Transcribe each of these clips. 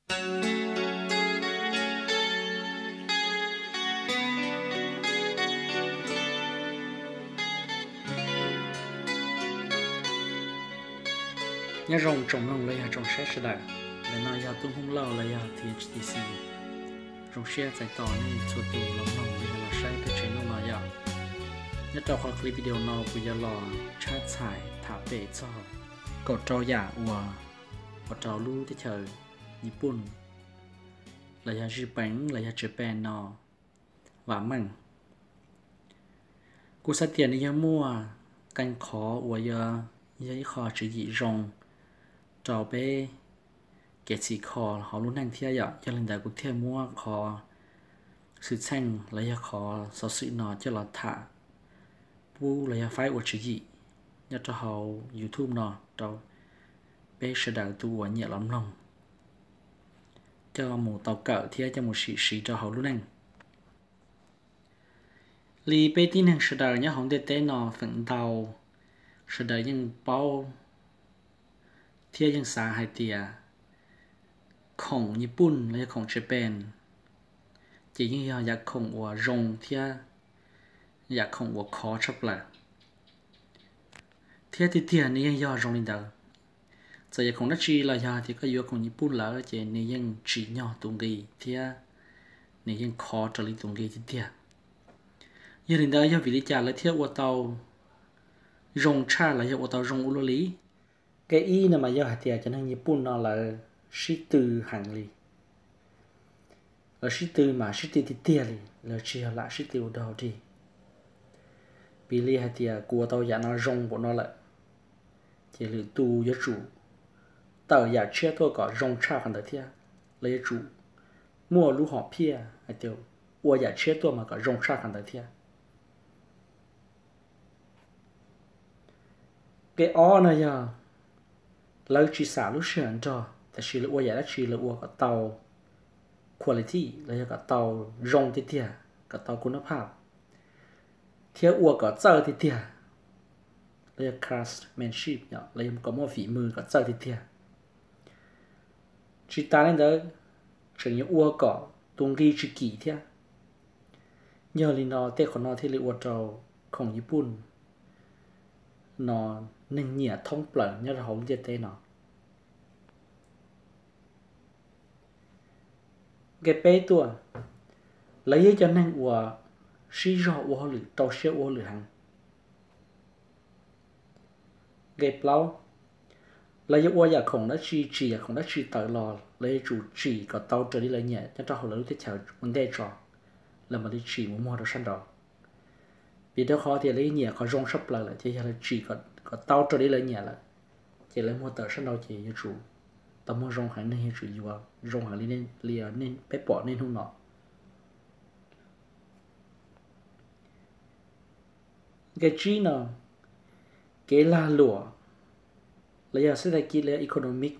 Nyob zoo tsoom mloog los yog tsoom saib sawv daws, ntawm no yog Tub Hmoob Lauj los yog T H T C. Zoo siab txais tos nej txhua tus los mloog los yog los saib peb tsev neeg no yom. Nyob rau qhov clip video no kuv yuav los tshaj txhais tham pem txog kaum rau yam uas ua rau lub teb chaws Nyij Pooj los yog Zij Pees los yog Japan no vam meej. Kuv xav tias nws yog muaj qee qhov uas yog, yog ib qho tswv yim zoo rau peb kev txhim kho hauv lub neej thiab yom. Yog li ntawd kuv thiaj muab qhov xwm txheej los yog qhov xov xwm no coj los tham pub los yog faib ua tswv yim nyob rau hauv YouTube no rau peb sawv daws tus uas nyiam los mloog coj mus tau kawm thiab coj mus sim siv rau hauv lub neej. Li peb tib neeg sawv daws nyob hauv ntiaj teb no feem ntau sawv daws yeej paub thiab yeej xav hais tias khoom Nyij Pooj los yog khoom Japan ces yeej yog yam khoom uas zoo thiab yam khoom uas khov tshaj plaws. Thiab tiag tiag nws yeej yog zoo li ntawd. Txawm yam khoom dab tsi los yog tias koj yuav khoom Nyij Pooj lawm ces nws yeej tsim nyog tus nqi thiab nws yeej khov raws li tus nqi tiag tiag. Yog li ntawd yog vim li cas lawv thiaj ua tau zoo tshaj los yog ua tau zoo ua luaj li? Nqe ib no mas yog hais tias cov neeg Nyij Pooj no lawv sib tw heev li. Lawv sib tw mas sib tw tiag tiag li, lawv tsis yog lam sib tw ua dog dig. Piv li hais tias kuv ua tau yam no zoo npaum no lawm, ces lwm tus yuav tsum tawm yam tshiab tuaj kom zoo tshaj qhov ntawd thiab. Lawv yuav tsum muaj lub hom phiaj hais tias ua yam tshiab tuaj mas kom zoo tshaj qhov ntawd thiab. Nqe ob no yog lawv tsis xam lub sij hawm nrog, tab sis lawv ua yam dab tsi lawv ua kom tau quality los yog kom tau zoo tiag tiag, kom tau kuna phaj, thiab ua kom txawj tiag tiag, los yog craftsmanship, los yog kom muaj fim mws kom txawj tiag tiag. Tsis tas li ntawd, tseem yuav ua kom tus nqi tsis kim thiab. Yog li no tej qhov no thiaj li ua rau khoom Nyij Pooj no neeg nyiam thoob plaws nyob rau hauv lub ntiaj teb no. Nqe peb tuaj, lawv yog ib cov neeg uas sib zog ua hauj lwm, rau siab ua hauj lwm heev. Nqe plaub, lawv yuav ua yam khoom dab tsi, tsim yam khoom dab tsi tawm los lawv yuav tsum tsim kom tau raws li lawv nyiam nyob rau hauv lawv lub teb chaws ua ntej tso, lawv mam li tsim mus muag rau sab nraud. Vim rau qhov tias lawv nyiam qhov zoo tshaj plaws lawm ces yog lawv tsim kom tau raws li lawv nyiam lawm, ces lawv muag tawm sab nraud ces yuav tsum tau muag zoo heev, neeg yuav tsum yuav zoo heev li peb pom niaj hnub no. Nqe tsib no, kev lag luam los yog xib tha kiv los yog economic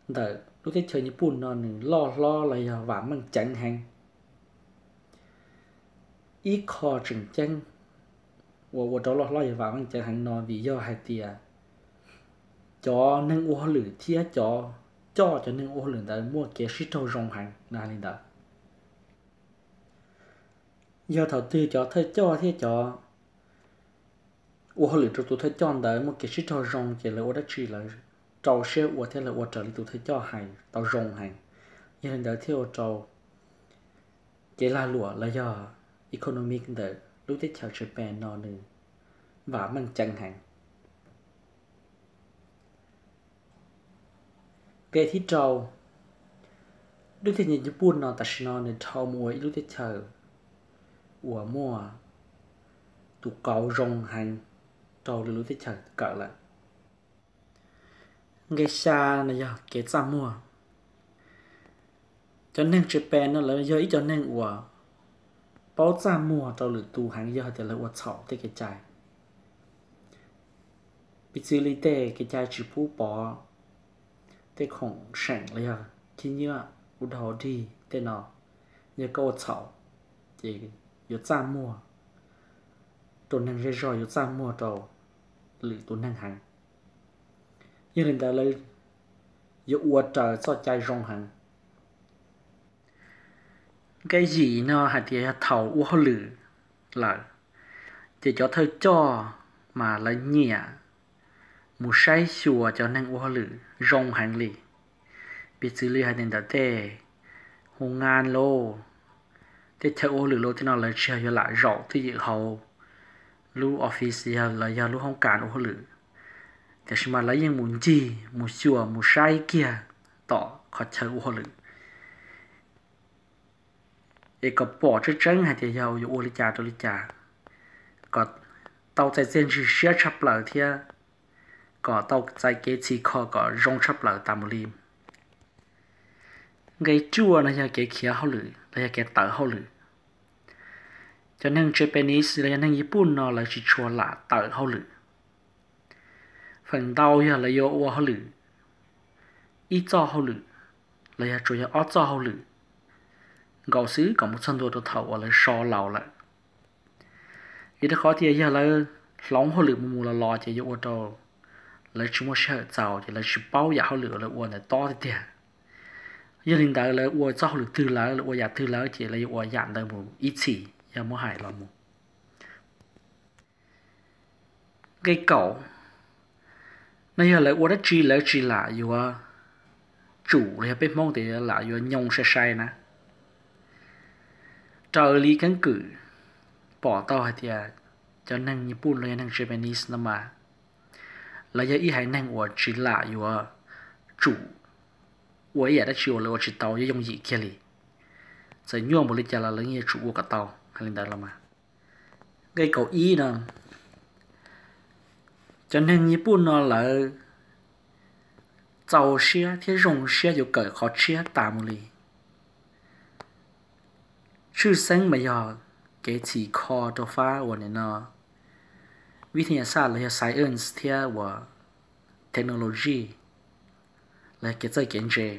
ntawm lub teb chaws Nyij Pooj no nws loj hlob los yog vam meej ceev heev. Ib qho tseem ceeb uas ua rau loj hlob yog vam meej ceev heev no vim yog hais tias cov neeg ua hauj lwm thiab cov coj cov neeg ua hauj lwm ntawd muaj kev sib raug zoo heev na li ntawd. Yog thaum twg cov thawj coj thiab cov ua hauj lwm rau tus thawj coj ntawd muaj kev sib raug zoo ces lawv ua dab tsi lawv rau siab ua thiab lawv ua raws li tus thawj coj hais tau zoo heev. Yog li ntawd thiaj ua rau kev lag luam los yog economic ntawm lub teb chaws Japan no nws vam meej ceev heev. Nqe thib rau, lub teb chaws Nyij Pooj no tam sim no nws dhau mus ua ib lub teb chaws uas muaj tus qauv zoo heev rau lwm lub teb chaws kawm lawm. Nqe xya no yog kev txaj muag. Cov neeg Japan no lawv yog ib cov neeg uas paub txaj muag rau lwm tus heev yog tias lawv ua txhaum tej kev cai. Piv txwv li tej kev cai tsis pub pov tej khoom seem los yog khib nyiab ua dog dig tej no, yog koj ua txhaum ces yuav txaj muag rau neeg zej zog, yuav txaj muag rau lwm tus neeg heev. Yog li ntawd lawv yuav ua raws txoj cai zoo heev. Nqe yim no hais tias yog thaum ua hauj lwm lawm, ces cov thawj coj mas lawv nyiam mus saib xyuas cov neeg ua hauj lwm zoo heev li. Piv txwv li hais tias ntawm tej hu ngan lauj, tej chaw ua hauj lwm lauj, tej no lawv tsis yog yuav lam zaum twj ywm hauv lub office los yog lub hoob kas ua hauj lwm, tiam sis mas lawv yeej mus ncig mus xyuas mus saib kiag tom qhov chaw ua hauj lwm, es kom pom tseeb tseeb hais tias yog yuav ua li cas rau li cas, kom tau txais txiaj ntsig siab tshaj plaws thiab kom tau txais kev txhim kho kom zoo tshaj plaws tas mus li. Nqe cuaj no yog kev khiav hauj lwm los yog kev tawm hauj lwm. Cov neeg Japanese los yog neeg Yiv Pooj no lawv tsis tshua lam tawm hauj lwm. Feem ntau yog lawv yuav ua hauj lwm ib txoj hauj lwm los yog tsuas yog ob txoj hauj lwm nkaus xwb kom mus txog ntua rau thaum uas lawv so laus lawm. Vim rau qhov tias yog lawv hloov hauj lwm mus mus los los ces yuav ua rau lawv tsis muaj sij hawm txaus, ces lawv tsis paub yam hauj lwm uas lawv ua ntawd tob tiag tiag. Yog li ntawd lawv ua txoj hauj lwm twg lawm, lawv ua yam twg lawm ces lawv yuav ua yam ntawd mus ib txhis yog muab hais los mus. Nqe kaum no yog lawv ua dab tsi lawv tsis lam yuav tsum los yog peb Hmoob tias lam yuav nyoo sai sai na. Raws li keeb kwm pom tau hais tias cov neeg Yiv Pooj los yog neeg Japanese no mas lawv yog ib haiv neeg uas tsis lam yuav tsum ua ib yam dab tsi uas lawv ua tsis tau yooj yim kiag li. Txawm nyuaj npaum li cas los lawv yeej yuav tsum ua kom tau. Hais li ntawd los mas, nqe kaum ib no, cov neeg Yiv Pooj no lawv txaus siab thiab zoo siab yuav kawm qhov tshiab tas mus li. Tshwj xeeb mas yog kev txhim kho rau fab uas nim no vib thas yas xaj los yog science thiab uas technology los yog kev txawj kev ntse.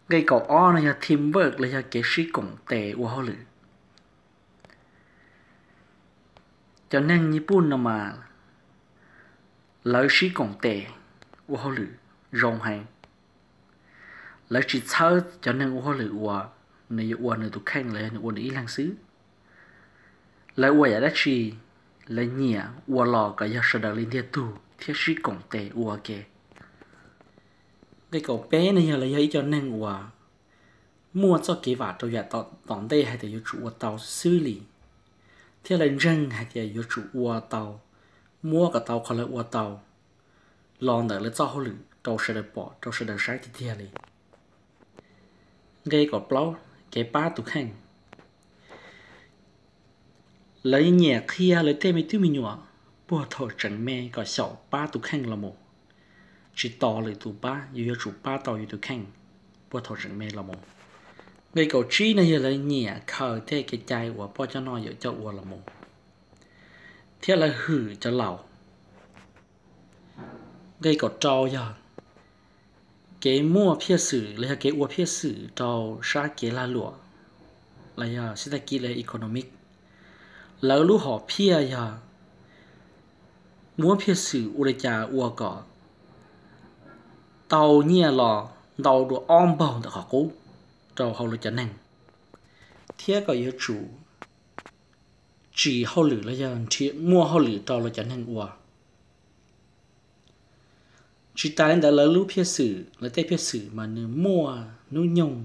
Nqe kaum ob no yog teamwork los yog kev sib koom tes ua hauj lwm. Cov neeg Yiv Pooj no mas lawv sib koom tes ua hauj lwm zoo heev. Lawv tsis txhawb cov neeg ua hauj lwm uas nws yuav ua nws tus kheej los yog nws ua nws ib leeg xwb. Lawv ua yam dab tsi lawv nyiam ua los kom yog sawv daws li ntiag tug thiab sib koom tes ua ke. Nqe kaum peb no yog lawv yog ib co neeg uas muaj txoj kev vam rau yam tom ntej hais tias yuav tsum ua tau xwb li, thiab lawv ntseeg hais tias yuav tsum ua tau, muab kom tau qhov lawv ua tau los ntawm lawv txoj hauj lwm rau sawv daws pom rau sawv daws saib tiag tiag li. Nqe kaum plaub, kev pab tus kheej. Lawv nyiam qhia lawv tej me tub me nyuam puag thaum tseem me kom xyaum pab tus kheej los mus, tsis tos lwm tus pab, yus yuav tsum pab tau yus tus kheej puag thaum tseem me los mus. Nqe kaum tsib no yog lawv nyiam khaws tej kev cai uas poj coj noj yawm coj ua los mus, thiab lawv hwm cov laus. Nqe kaum rau yog kev muaj phiaj xwm los yog kev ua phiaj xwm rau sab kev lag luam los yog xib tag kis los yog economic. Lawv lub hom phiaj yog muab phiaj xwm ua li cas ua kom tau nyiaj los ntau dua ob npaug ntawm qhov qub rau hauv lawv cov neeg, thiab kom yuav tsum tsim hauj lwm los yog nrhiav muaj hauj lwm rau lawv cov neeg ua. Tsis tas li ntawd lawv lub phiaj xwm, lawv tej phiaj xwm mas nws muaj hnub nyoog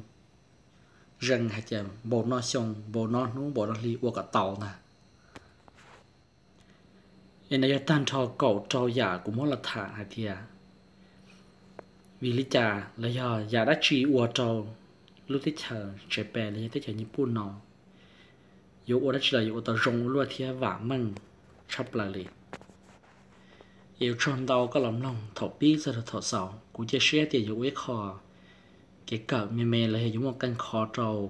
zees hais tias npaum no xyoo, npaum no hnub, npaum no hli ua kom tau ntag. Es no yog tag nrho kaum rau yam kuv muab los tham hais tias vim li cas los yog yam dab tsi ua rau lub teb chaws Japan los yog teb chaws Nyij Pooj no yuav ua dab tsi los yuav ua tau zoo ua luaj thiab vam meej tshaj plaws li. Es ua tsaug ntau koj los mloog thaum pib txog rau thaum xaus. Kuv cia siab tias yuav ua ib qho kev kawm me me los yog yuav muaj qee qho rau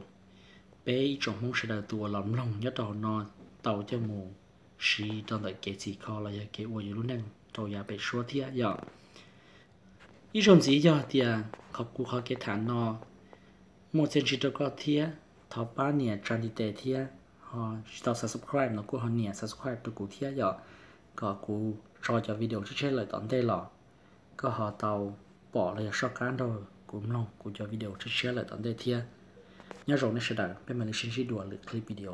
peb ib tsoom Hmoob sawv daws tus uas los mloog nyob rau hauv no tau coj mus siv rau ntawm kev txhim kho los yog kev ua yus lub neej rau yav pem suab thiab yom. Ib zaug ntxiv yog tias qhov kuv qhov kev tham no muaj txiaj ntsig rau koj thiab, thov pab nias tsa ntiv tes thiab, ho tsis tau subscribe no kuj ho nias subscribe rau kuv thiab yom, kom kuv tso cov video tshiab tshiab lawm tom ntej los koj ho tau pom los yog soj qab nrog kuv mloog kuv cov video tshiab tshiab lawm tom ntej thiab. Nyob zoo nej sawv daws, peb mam li sib ntsib dua lwm clip video.